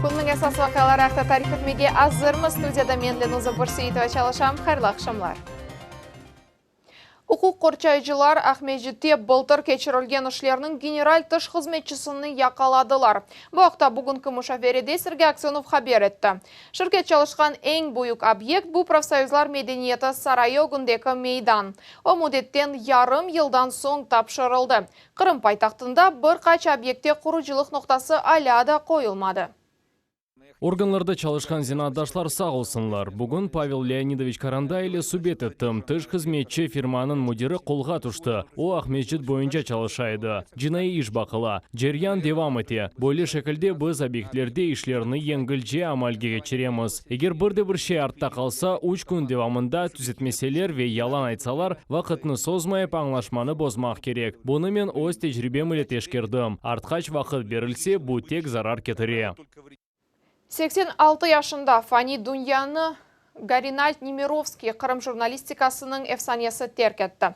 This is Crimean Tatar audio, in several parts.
Künniñ esas vaqiaları aqta tarif etmege azırmız. Studiyada men, Lenuza Börseitova, çalışam. Hayırlı aqşamlar. Uquq qorçayıcılar Aqmescitte bıltır keçirilgen işlerniñ general tış hızmetçisini yaqaladılar. Bu aqta bugünki muşaverede Sergey Aksönov haber etti. Şirket çalışqan eñ büyük obyekt bu Profsoyuzlar medeniyeti sarayı ögündeki meydan. O müddetten yarım yıldan soñ tapşırıldı. Qırım paytahtında bir qaç obyektte qurucılıq noqtası alâ da qoyulmadı. Organlarda çalışqan zenaatdaşlar sağ olsunlar. Bugün Pavel Leonidoviç Karanday ile subet ettim. Tış hızmetçi firmanıñ müdiri qolğa tüşti. O, Aqmescit boyunca çalışa edi. Cinaiy iş baqıla. Ceryan devam ete. Böyle şekilde biz obyektlerde işlerni yengilce amalge keçiremiz. Eger bir de bir şey artta qalsa, üç kün devamında tüzetmeseler ve yalan aytsalar, vaqıtnı sozmayıp añlaşmanı bozmaq kerek. Bunı men öz tecribem ile teşkerdim. Artqaç vaqıt berilse, bu tek zarar ketire. 86 yaşında fani dünyanı Garinald Nemirovskiy, Qırım jurnalistikasınıñ efsanesi terk etti.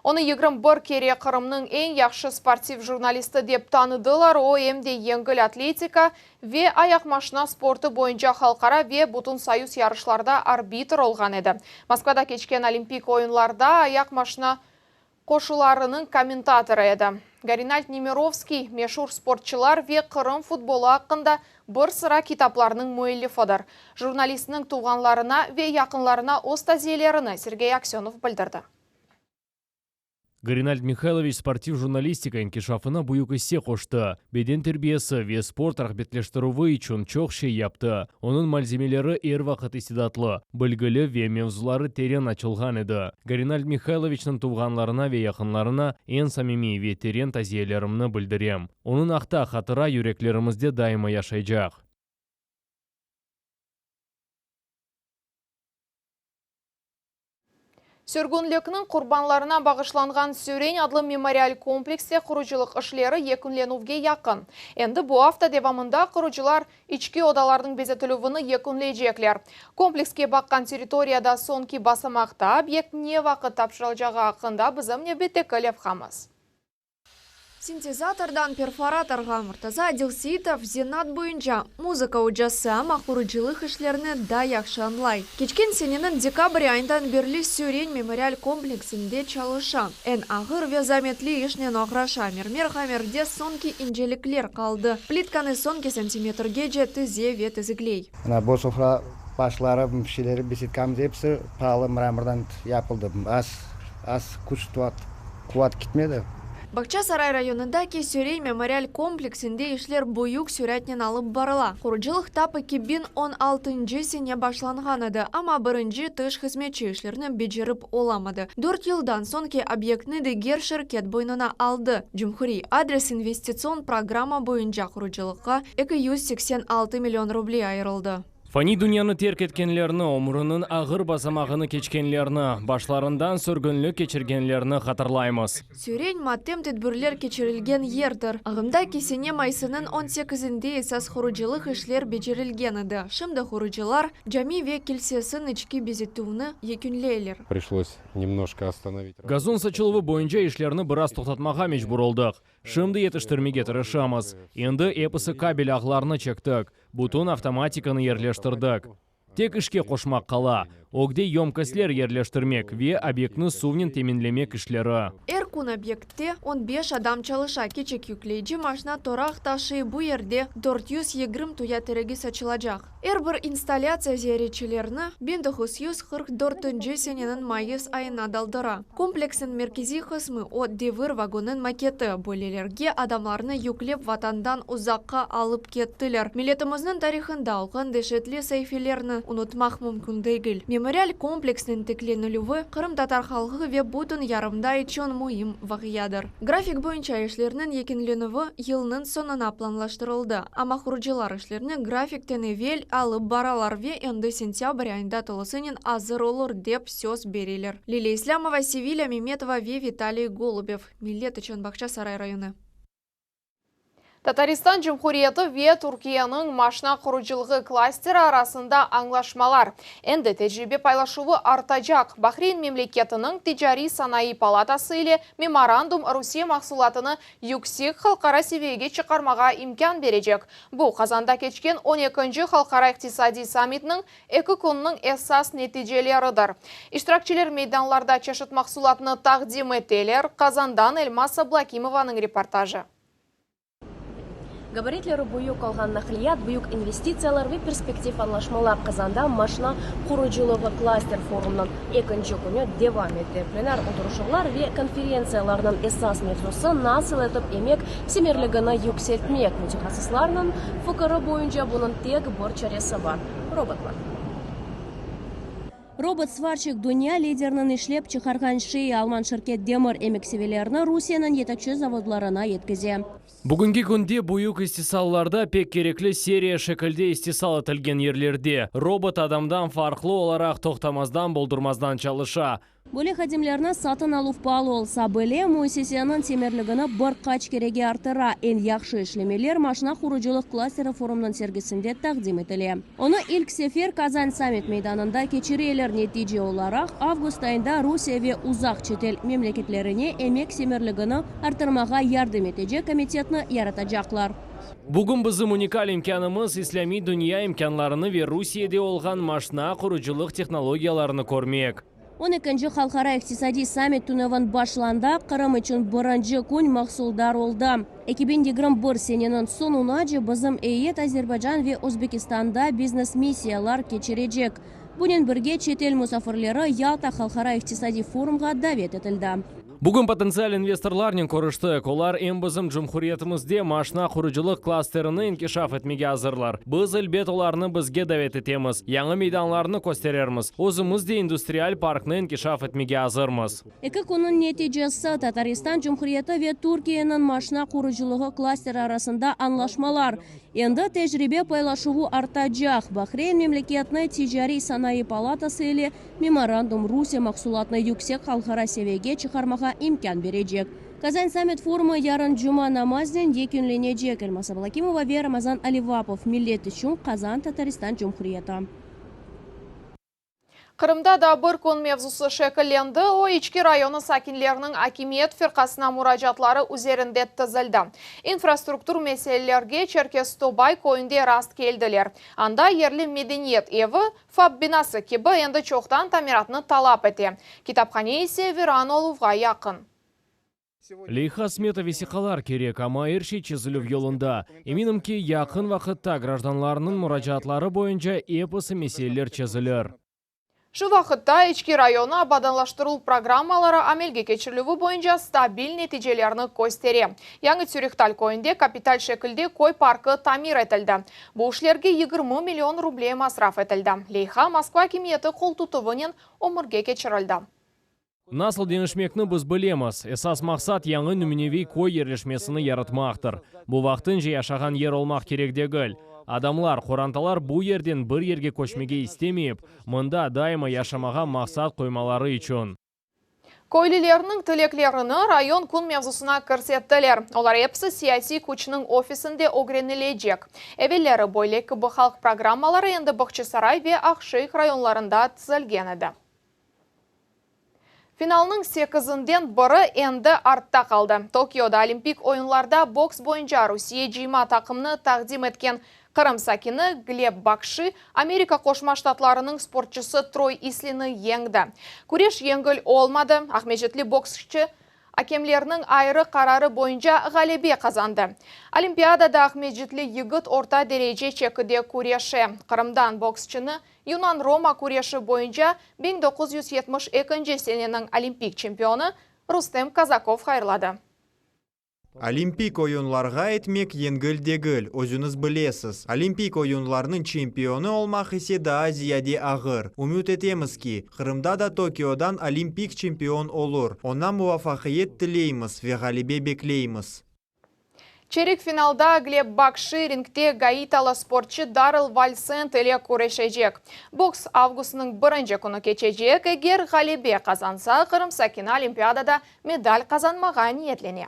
Onı 21 kere Qırımnıñ eñ yahşı sportiv jurnalisti dep tanıdılar, o em de yengil atletika ve ayaqmaşina sportı boyunca halqara ve bütünsoyuz yarışlarda arbitr olğan edi. Moskvada keçken Olimpik oyunlarda ayaqmaşina qoşularınıñ kommentatorı edi. Garinald Nemirovskiy meşur sportçılar ve Qırım futbolı aqqında bir sıra kitaplarnıñ müellifidir. Jurnalistniñ tuvğanlarına ve yaqınlarına öz taziyelerini Sergey Aksönov bildirdi. Garinald Mihayloviç sportiv jurnalistika inkişafına büyük isse qoştı, beden terbiyesi ve sport rağbetleştirüvi içün çoq şey yaptı. Onıñ malzemeleri er vaqıt istidatlı, bilgili ve mevzuları teren açılğan edi. Garinald Mihayloviçniñ tuvğanlarına ve yaqınlarına eñ samimiy ve teren taziyelerimni bildirem. Onıñ aqta hatıra yüreklerimizde daima yaşaycaq. Sürgünlikniñ qurbanlarına bağışlanğan Süreñ adlı memorial komplekste qurucılıq işleri yekünlenüvge yaqın. Endi bu afta devamında qurucılar içki odalarnıñ bezetilüvini yekünleycekler. Komplekske baqqan territoriyada soñki basamaqta obyekt ne vaqıt tapşırılacağı aqqında bizim nevbetteki levhamız. Sintezatordan perforatorğa, Murtaza Adilseitov zenaat boyunca muzıka ocası, amma qurucılıq işlerini daa yahşı añlay. Keçken seneniñ dekabr ayından berli Süreñ memorial kompleksinde çalışa. Eñ ağır ve zametli işnen oğraşa, mermer hamerde soñki incelikler qaldı, plitkanı soñki santimetrgece tize ve tizikley. Mına bu sofra başları, şeyleri, besedkamız episi paalı mramordan yapıldı. Az, az küç, quvat kitmedi. Bağçasaray rayonındaki Sörey memorial kompleksinde işler büyük süratnen alıp barıla. Qurucılıq tap 2016-ncı sene başlanğan edi, amma birinci tış hızmetçi işlerni becerip olamadı. Dört yıldan soñki obyektni diger şirket boynuna aldı. Cumhuriy adres investitsion programma boyunca qurucılıqqa 286 million ruble ayırıldı. Faniy dünyanı terk etkenlerni, ömrüniñ ağır basamağını keçkenlerni, başlarından sürgünlik keçirgenlerni hatırlaymız. Süreñ, matem tedbirler keçirilgen yerdir. Ağımdaki sene mayısınıñ on sekizinde esas qurucılıq işler becerilgen edi. Şimdi qurucılar cami ve kilsesiniñ içki bezetüvni yekünleyler. Prişlos nemnojko ostanovit. Gazon saçıluvı boyunca işlerni biraz toqtatmağa mecbur oldıq. Şimdi yetiştirmege tırışamız. Endi episi kabel ağlarını çektik, bütün avtomatikanı yerleştirdik. Tek işke qoşmaq qala, ögde yömkostler yerleştirmek ve obyektni suvnen teminlemek işleri. Er kün obyektte on beş adam çalışa, kiçik yükleyici maşna toraq taşıy, bu yerde 420 tuya teregi saçılacaq. Er bir installâtsiya ziyaretçilerni 1944-nci seneniñ mayıs ayına daldıra. Kompleksniñ merkeziy qısmı, o devir vagonıñ maketi, böylelerge adamlarnı yüklep vatandan uzaqqa alıp kettiler. Milletimizniñ tarihında olğan deşetli saifelerni unutmaq mümkün degil. Memorial kompleksniñ tiklenilüvi qırımtatar halqı ve bütün yarımda içün müim vaqiadır. Grafik boyunca işlerniñ yekünlenüvi yılnıñ soñuna planlaştırıldı, amma qurucılar işlerni grafikten evel alıp baralar ve endi sentâbr ayında tolusınen azır olur, dep söz bereler. Lilâ İslâmova, Sevilâ Memetova ve Vitaliy Golubev, Millet içün, Bağçasaray rayonı. Tataristan Cumhuriyeti ve Türkiyeniñ maşna qurucılığı klasteri arasında añlaşmalar. Endi tecribe paylaşuvı artacaq. Bahreyn memleketiniñ Ticariy-sanayı palatası ile memorandum Rusiye mahsulatını yüksek halqara seviyege çıqarmağa imkân berecek. Bu, Qazanda keçken on ekinci Halqara iqtisadiy sammitniñ eki künniñ esas neticeleridir. İştirakçiler meydanlarda çeşit mahsulatnı taqdim eteler. Qazandan Elmaz Ablakimovanıñ reportajı. Gabaritleri büyük olğan naqliyat, büyük investitsiyalar ve perspektiv añlaşmalar Qazanda maşna qurucılığı klaster forumınıñ ekinci künü devam ete. Plenar oturışuvlar ve konferentsiyalarnıñ esas mevzusı, nasıl etip emek semerligini yükseltmek. Mütehassıslarnıñ fikiri boyunca bunıñ tek bir çaresi bar, robotlar. Robot-svarçik, dünya lideriniñ işlep çıqarğan şeyi, alman şirket demir emeksevelerini Rusiyeniñ yetekçi zavodlarına yetkize. Bugünki künde büyük istisallarda pek kerekli seriya şekilde istisal etilgen yerlerde, robot adamdan farqlı olaraq toqtamazdan boldurmazdan çalışa. Böyle hadimlerni satın aluv paalı olsa bile, müessiseniñ semerligini bir qaç kerege artıra. Eñ yahşı işlemeler maşna qurucılıq klasteri forumnıñ sergisinde taqdim etile. Onı ilk sefer Kazan Sammit meydanında keçireler. Netice olaraq, avgust ayında Rusiye ve uzaq çetel memleketlerine emek semerligini arttırmağa yardım etecek komitetni yaratacaqlar. Bugün bizim unikal imkânımız, islâmiy dünya imkânlarını ve Rusiyede olğan maşna qurucılıq tehnologiyalarını körmek. On ekinci Halqara iqtisadiy sammit tünevin başlandı. Qırım içün birinci kün mahsuldar oldı. 2021 seneniñ soñunace bizim eyyet Azerbaycan ve Özbekistanda biznes-missiyalar keçirecek. Bunen birge çetel musafirleri Yalta halqara iqtisadiy forumğa davet etildi. Bugün potentsial investorlarnen körüştik, olar em bizim cumhuriyetimizde maşna qurucılıq klasterini inkişaf etmege azırlar. Biz, elbet, olarnı bizge davet etemiz, yañı meydanlarnı kösterermiz. Özümiz de industrial parknı inkişaf etmege azırmız. Eki künniñ neticesi, Tataristan Cumhuriyeti ve Türkiyeniñ maşna qurucılığı klasteri arasında añlaşmalar. Endi tecribe paylaşuvı artacaq. Bahreyn memleketiniñ Ticariy-sanayı palatası ile Memorandum Rusiye mahsulatını yüksek halqara seviyege çıqarmağa imkân berecek. Kazan Sammit forumı yarın cuma namaznen yekünlenecek. Elmaz Ablakimova ve Ramazan Alivapov, Millet içün, Qazan, Tataristan Cumhuriyeti. Qırımda da bir kün mevzusı şekillendi, o, İçki rayonı sakinleriniñ akimiyet firqasına muracaatları üzerinde tizildi. İnfrastruktur meselelerge Çerkez Tobay köyünde rast keldiler. Anda yerli medeniyet evi, FAP binası kibi endi çoqtan tamiratnı talap ete, kitaphane ise viran oluvğa yaqın. Leyha, smeta, vesiqalar kerek, amma er şey çezilüv yolunda. Eminim ki, yaqın vaqıtta grajdanlarnıñ muracaatları boyunca episi meseleler çezilir. Şu vaqıtta İçki rayonı abadanlaştıruv programmaları amelge keçirilüvi boyunca stabil neticelerni köstere. Yañı Tsürihtal köyünde kapital şekilde köy parkı tamir etildi. Bu işlerge 20 million ruble masraf etildi. Leyha Moskva akimiyeti qoltutuvınen ömürge keçirildi. Nasıl deñişmekni biz bilemiz. Esas maqsat, yañı nümüneviy köy yerleşmesini yaratmaqtır. Bu vaqtınca yaşağan yer olmaq kerek degil. Adamlar, qorantalar bu yerden bir yerge köçmege istemeyip, mında daima yaşamağa maqsat qoymaları içün. Köylülerniñ tileklerini rayon kün mevzusına kirsettiler. Olar episi siyasiy küçniñ ofisinde ögrenilecek. Evelleri böyle kibi halq programmaları endi Bağçasaray ve Aqşeyh rayonlarında tizilgen edi. Finalnıñ sekizinden biri endi artta qaldı. Tokioda Olimpik oyunlarda boks boyunca Rusiye cıyma taqımnı taqdim etken Qırım sakini Gleb Bakşi Amerika Qoşma Ştatlarınıñ sportçusı Troy Islini yeñdi. Küreş yengil olmadı, aqmescitli boksçı akemlerniñ ayrı qararı boyunca ğalebe qazandı. Olimpiadada aqmescitli yigit orta derece çekide küreşe. Qırımdan boksçını Yunan-Roma küreşi boyunca 1972 seneniñ olimpik çempionı Rustem Kazakov hayırladı. Olimpik oyunlarğa etmek yengil degil, özüñiz bilesiz. Olimpik oyunlarnıñ çempionı olmaq ise daa ziyade ağır. Ümüt etemiz ki, Qırımda da Tokiodan olimpik çempion olur. Oña muvafaqiyet tileymiz ve ğalebe bekleymiz. Çerik finalda Gleb Bakşi ringte gaitalı sportçı Darrel Valsent ile küreşecek. Boks avgustnıñ birinci künü keçecek, eger ğalebe qazansa, Qırım sakini Olimpiadada medal qazanmağa niyetlene.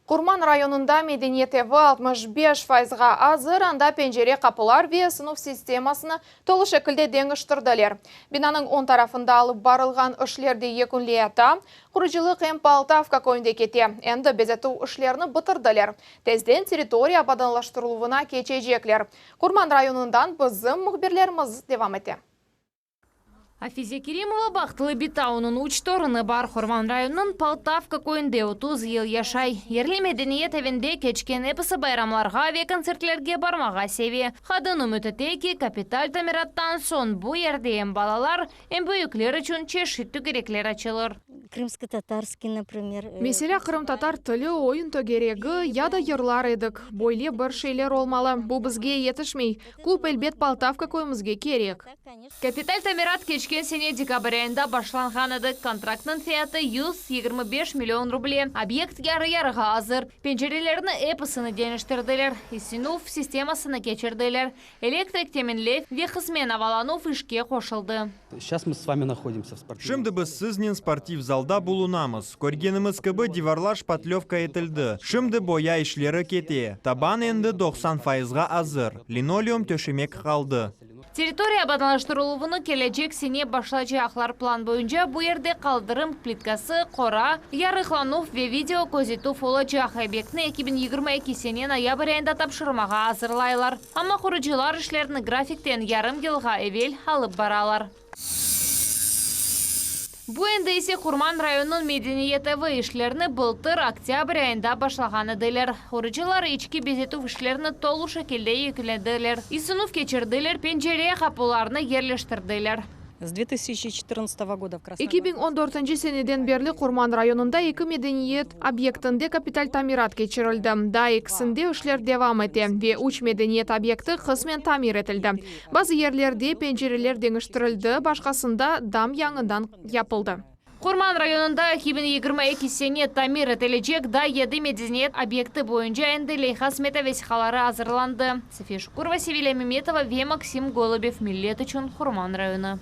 Qurman rayonında Medeniyet evi 65 fayızğa azır, anda pencere, qapılar ve ısınuv sistemasını tolu şekilde deñiştirdiler. Binanıñ oñ tarafında alıp barılğan işler de yekünleyata. Qurucılıq em Poltavka köyünde kete. Endi bezetüv işlerini bitirdiler. Tezden territoriya abadanlaştırıluvına keçecekler. Qurman rayonından bizim mühbirlerimiz devam ete. Afize Kerimova bahtlı bita, onıñ üç torunı bar. Qurman rayonınıñ Poltavka köyünde 30 yıl yaşay. Yerli medeniyet evinde keçken episi bayramlarğa ve kontsertlerge barmağa seve. Qadın ümüt ete ki, kapital tamirattan soñ bu yerde em balalar, em büyükler içün çeşit tögerekler açılır. Крымско-татарский, например. Meselâ, qırımtatar tili, oyun tögeregi ya da yırlar edik. Böyle bir şeyler olmalı. Bu bizge yetişmey. Klub, elbet, Poltavka köyümizge kerek. Kapital tamirat keçken sene dekabr ayında başlanğan edi. Kontraktnıñ fiyatı 125 million ruble. Obyekt yarı-yarığa azır. Pencerelerni episini deñiştirdiler. Isinuv sistemasını keçirdiler. Elektrik teminlev ve qısmen avalanuv işke qoşuldı. Сейчас мы с вами находимся в спортивном Şimdi biz siznen sportiv zalda bulunamız. Körgenimiz kibi divarlar şpatlövka etildi. Şimdi boya işleri kete. Taban endi 90 fayızğa azır. Linoleum töşemek qaldı. Territoriya abadanlaştırıluvını kelecek sene başlaycaqlar. Plan boyunca bu yerde qaldırım plitkası, qora, yarıqlanuv ve video közetüv olacaq. Obyektni 2022 sene noyabr ayında tapşırmağa azırlaylar. Amma qurucılar işlerini grafikten yarım yılğa evel alıp baralar. Bu endi ise Qurman rayonınıñ medeniyet evi işlerini bıltır oktyabr ayında başlağan ediler. Qurucılar içki bezetüv işlerini tolu şekilde yekünlediler. Isınuv keçirdiler, pencere qapularnı yerleştirdiler. С 2014 года в Красном 2014 seneden berli Qurman rayonında eki medeniyet obyektinde kapital tamirat keçirildi. Daa ekisinde işler devam ete ve üç medeniyet obyekti qısmen tamir etildi. Bazı yerlerde pencereler deñiştirildi, başqasında dam yañıdan yapıldı. Qurman rayonında 2022 sene tamir etilecek daa 7 medeniyet obyekti boyunca endi leyha smeta vesiqaları azırlandı. София Шукурова, Севиля Меметова ve Максим Голубев. Millet içün Qurman rayonı.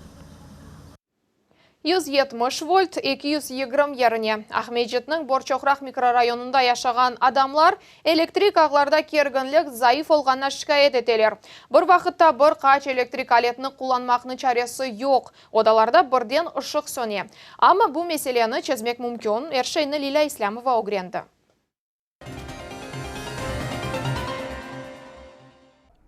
170 volt 220 yerine Aqmescitniñ Borçoqraq mikrorayonında yaşağan adamlar elektrik ağlarda kerginlik zayıf olğanına şikâyet eteler. Bir vaqıtta bir qaç elektrik aletini qullanmaqnıñ çaresi yoq. Odalarda birden ışıq söne. Amma bu meseleni çezmek mümkün. Er şeyni Lilâ İslâmova ögrendi.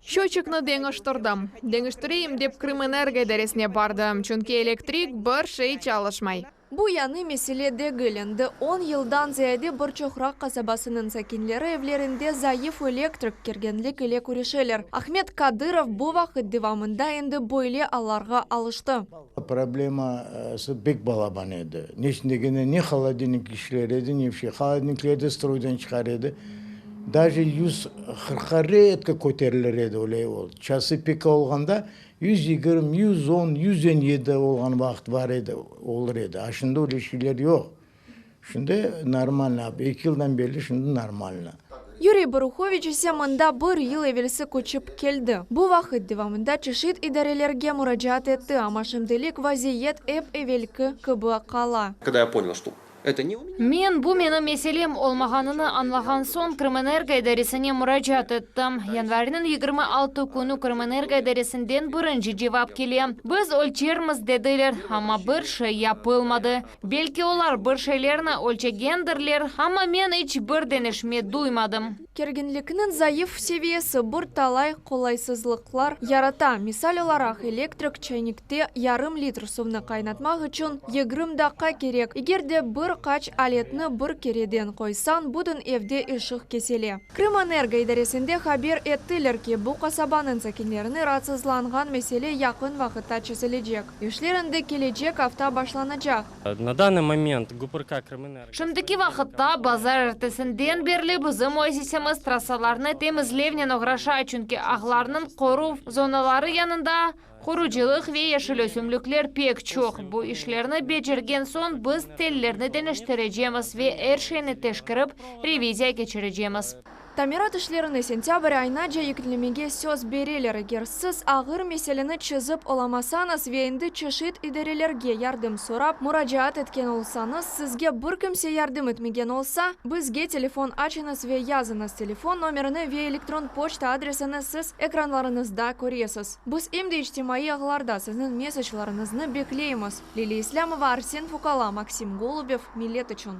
Şötçikni deñiştirdim. Deñiştireyim dep Krımenergo idaresine bardım, çünki elektrik bir şey çalışmay. Bu yañı mesele degil. Endi 10 yıldan ziyade Borçoqraq qasabasınıñ sakinleri evlerinde zayıf elektrik kerginlik ile küreşeler. Ahmet Kadırov bu vaqıt devamında endi böyle allarğa alıştı. Probleması pek balaban edi. Ne içün degende, ne holodilnik işler edi, ne bir şey. Holodilnikler de stroydan çıqar edi. Даже 140-qa redko köterilir edi öyle ol. Çası pika olğanda 120, 110, 117 olğan vaqıt bar edi, olur edi. A şimdi öyle şeyler yoq. Şimdi normalno, 2 yıldan berli şimdi normalno. Yuriy Boruhoviç ise mında bir yıl evelsi köçip keldi. Bu vaqıt devamında çeşit idarelerge muracaat etti, amma şimdilik vaziyet ep evelki kibi qala. Когда я понял, что это не у меня. Men bu menim meselem olmağanını añlağan soñ Krımenergo idaresine muracaat ettim. Yanvarniñ 26 künü Krımenergo idaresinden birinci cevap kele. Biz ölçermiz dediler, amma bir şey yapılmadı. Belki olar bir şeylerni ölçegendirler, amma men iç bir deñişme duymadım. Kerginlikniñ zayıf seviyesi bir talay qolaysızlıqlar yarata. Misal olaraq, elektrik çaynikte yarım litr suvnı qaynatmaq içün 20 daqqa kerek. Eger de bir qaç aletni bir kereden qoysañ, bütün evde ışıq kesile. Krımenergo idaresinde haber ettiler ki, bu qasabanıñ sakinlerini raatsızlanğan mesele yaqın vaqıtta çezilecek. İşler endi kelecek afta başlanacaq. На данный момент ГУПРК Крымэнерго. Şimdiki vaqıtta bazar ertesinden berli bizim müessisemiz trassalarnı temizlevnen oğraşa, çünki ağlarnıñ qoruv zonaları yanında qurucılıq ve yeşil ösümlikler pek çoq. Bu işlerni becergen soñ biz tellerni deñiştirecekmiz ve er şeyni teşkerip reviziya keçirecekmiz. Tamirat işlerini sentâbr ayınace yekünlemege söz bereler. Eger siz ağır meseleni çezip olamasañız ve endi çeşit idarelerge yardım sorap muracaat etken olsañız, sizge bir kimse yardım etmegen olsa, bizge telefon açıñız ve yazıñız, telefon nomerini ve elektron poçta adresini siz ekranlarıñızda köresiz. Biz em de içtimaiy ağlarda sizniñ mesaclarıñıznı bekleymiz. Liliya İslâmova, Arsen Fukala, Maksim Golubev, Millet içün.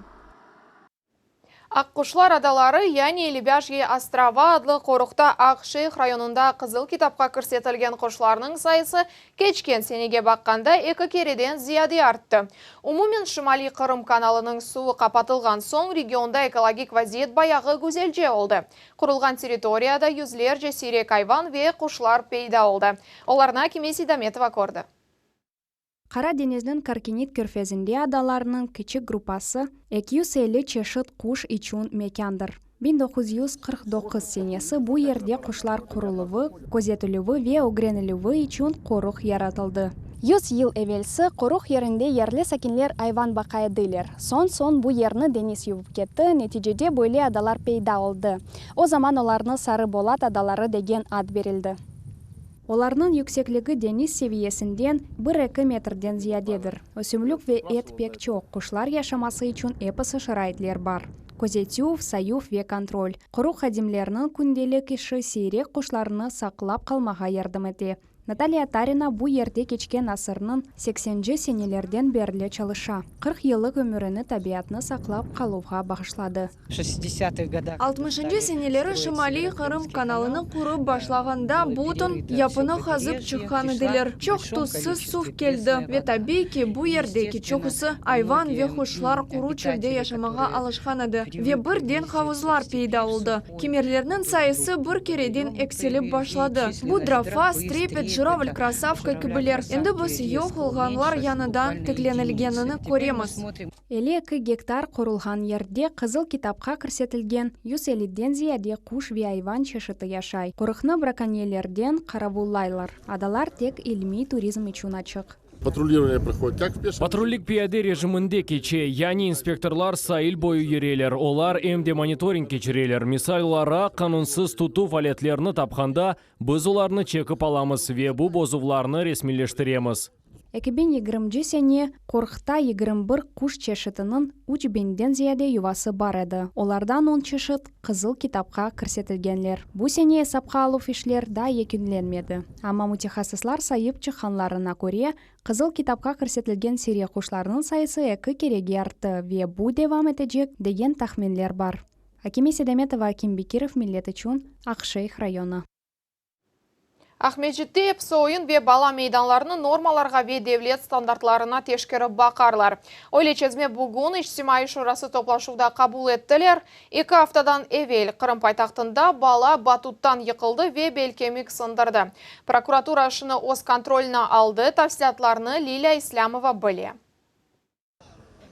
Aqquşlar adaları, yani Lebâjye ostrova adlı qoruqta Aqşeyh rayonında Qızıl kitapqa kirsetilgen quşlarnıñ sayısı keçken senege baqqanda eki kereden ziyade arttı. Umumen, Şimaliy Qırım kanalınıñ suvı qapatılğan soñ regionda ekologik vaziyet bayağı güzelce oldı. Qurulğan territoriyada yüzlerce siyrek ayvan ve quşlar peyda oldı. Olarnı Akime Seydametova kördi. Qara deñizniñ Karkinit körfezinde adalarnıñ kiçik gruppası 250 çeşit quş içün mekândır. 1949 senesi bu yerde quşlar quruluvı, közetilüvi ve ögrenilüvi içün qoruq yaratıldı. Yüz yıl evelsi qoruq yerinde yerli sakinler ayvan baqa ediler. Soñ-soñ bu yerni deñiz yuvıp ketti, neticede böyle adalar peyda oldı. O zaman olarnı Sarı Bolat adaları degen ad berildi. Olarnıñ yüksekligi deñiz seviyesinden bir-eki metrden ziyadedir. Ösümlik ve et pek çoq, quşlar yaşaması içün episi şaraitler bar. Közetüv, sayuv ve kontrol. Qoruq hadimleriniñ kündelik işi siyrek quşlarnı saqlap qalmağa yardım ete. Natalya Tarina bu yerde keçken asırnıñ seksenci senelerden berli çalışa. 40 yıllıq ömürini tabiatnı saqlap qaluvğa bağışladı. Altmışıncı seneleri Şimaliy Qırım kanalını qurıp başlağanda bütün yapını qazıp çıqqan ediler. Çoq tuzsız suv keldi ve tabiiy ki, bu yerdeki çoqusı ayvan ve quşlar quru çölde yaşamağa alışqan edi ve birden havuzlar peyda oldı. Kimerlerniñ sayısı bir kereden eksilip başladı. Bu drofa, strepet, juravl, krasavka kibiler. Endi biz yoq olğanlar yañıdan tiklenilgenini köremiz. 52 gektar qorulğan yerde Qızıl kitapqa kirsetilgen 150-den ziyade quş ve ayvan çeşiti yaşay. Qoruqnı brakonyerlerden qaravullaylar. Adalar tek ilmiy turizm içün açıq. Patrulирование проходит как в пешем Patrullik piyade rejiminde keçe, yani inspektorlar sail boyu yüreler. Olar em de monitoring keçireler. Misal olaraq, qanunsız tutuv aletlerini tapqanda, biz olarnı çekip alamız ve bu bozuvlarnı resmiyleştiremiz. 2020-ci sene qoruqta 21 quş çeşitiniñ üç biñden ziyade yuvası bar edi, olardan on çeşit Qızıl kitapqa kirsetilgenler. Bu sene esapqa aluv işler daa yekünlenmedi, amma mütehassıslar sayıp çıqqanlarına köre, Qızıl kitapqa kirsetilgen siyrek quşlarnıñ sayısı eki kerege arttı ve bu devam etecek, degen tahminler bar. Akime Seydametova, Akim Bekirov, Millet içün, Aqşeyh rayonı. Aqmescitte episi oyun ve bala meydanlarını normalarğa ve devlet standartlarına teşkerip baqarlar. Öyle çezme bugün İçtimaiy şurası toplaşuvda qabul ettiler. Eki aftadan evel Qırım paytahtında bala batuttan yıqıldı ve belkemik sındırdı. Prokuratura işini öz kontroline aldı, tafsilâtlarnı Lilâ İslâmova bile.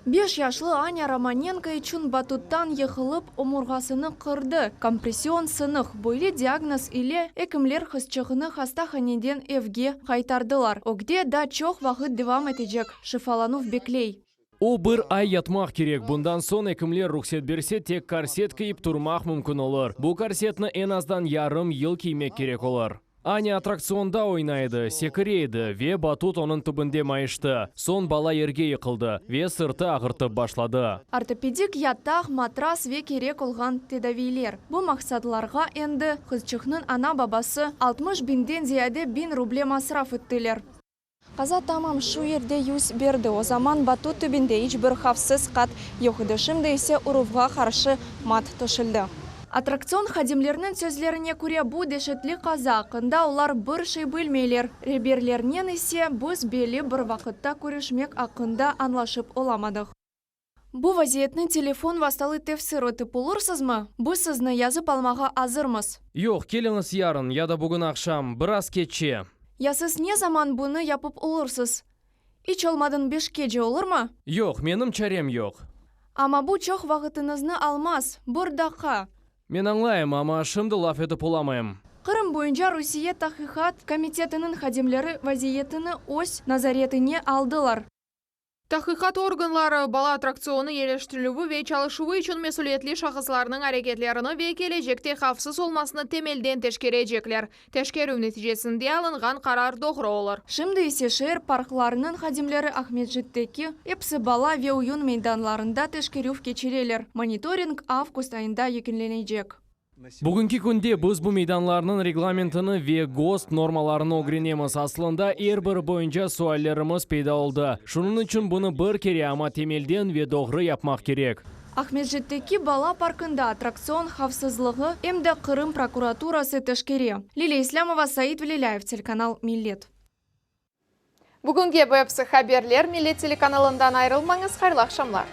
Beş yaşlı Aня Romanenko içün batuttan yıqılıp, omurğasını qırdı, kompression sınıq, böyle diagnoz ile ekimler qızçığını hastahaneden evge qaytardılar. Ögde daa çoq vaqıt devam etecek şifalanuv bekley. O, bir ay yatmaq kerek, bundan soñ ekimler ruhset berse, tek korset kiyip turmaq mümkün olur. Bu korsetni eñ azdan yarım yıl kiymek kerek olur. Aня attraktsionda oynay edi, sekire edi ve batut onıñ tübünde mayıştı. Soñ bala yerge yıqıldı ve sırtı ağırtıp başladı. Ortopedik yataq, matras ve kerek olğan tedaviyler. Bu maqsatlarğa endi qızçıqnıñ ana-babası 60 biñden ziyade biñ ruble masraf ettiler. Qaza tamam şu yerde yüz berdi. O zaman batut tübünde iç bir havfsız qat yoq edi, şimdi ise uruvğa qarşı mat töşeldi. Attraktsion hadimleriniñ sözlerine köre, bu deşetli qaza aqqında olar bir şey bilmeyler, reberlernen ise biz belli bir vaqıtta körüşmek aqqında añlaşıp olamadıq. Bu vaziyetni telefon vastalı tefsir etip olursızmı? Biz sizni yazıp almağa azırmız. Yoq, keliñiz yarın ya da bugün aqşam, biraz keççe. Ya siz ne zaman bunı yapıp olursız? İç olmadın beşkece olurmı? Yoq, menim çarem yoq. Amma bu çoq vaqıtıñıznı almaz, bir daqqa. Men añlayım, amma şimdi laf etip olamayım. Qırım boyunca Rusiye Tahqiqat komitetiniñ hadimleri vaziyetini öz nazaretine aldılar. Tahqiqat organları, bala attraktsionı yerleştirilüvi ve çalışuvı içün mesüliyetli şahıslarnıñ areketlerini ve kelecekte havfsız olmasını temelden teşkerecekler. Teşkerüv neticesinde alınğan qarar doğru olur. Şimdi ise şeer parklarınıñ hadimleri Aqmescitteki episi bala ve oyun meydanlarında teşkerüv keçireler. Monitoring avgust ayında yekünlenecek. Bugünki künde biz bu meydanlarnıñ reglamentini ve GOST normalarını ögrenemiz. Aslında, er biri boyunca suallerimiz peyda oldı. Şunıñ içün bunı bir kere, amma temelden ve doğru yapmaq kerek. Aqmescitteki bala parkında attraktsion havfsızlığı em de Qırım prokuraturası teşkere. Liliya İslâmova, Said Velilâyev, telekanal Millet. Bugünge bu episi haberler. Millet telekanalından ayırılmañız, hayırlı aqşamlar.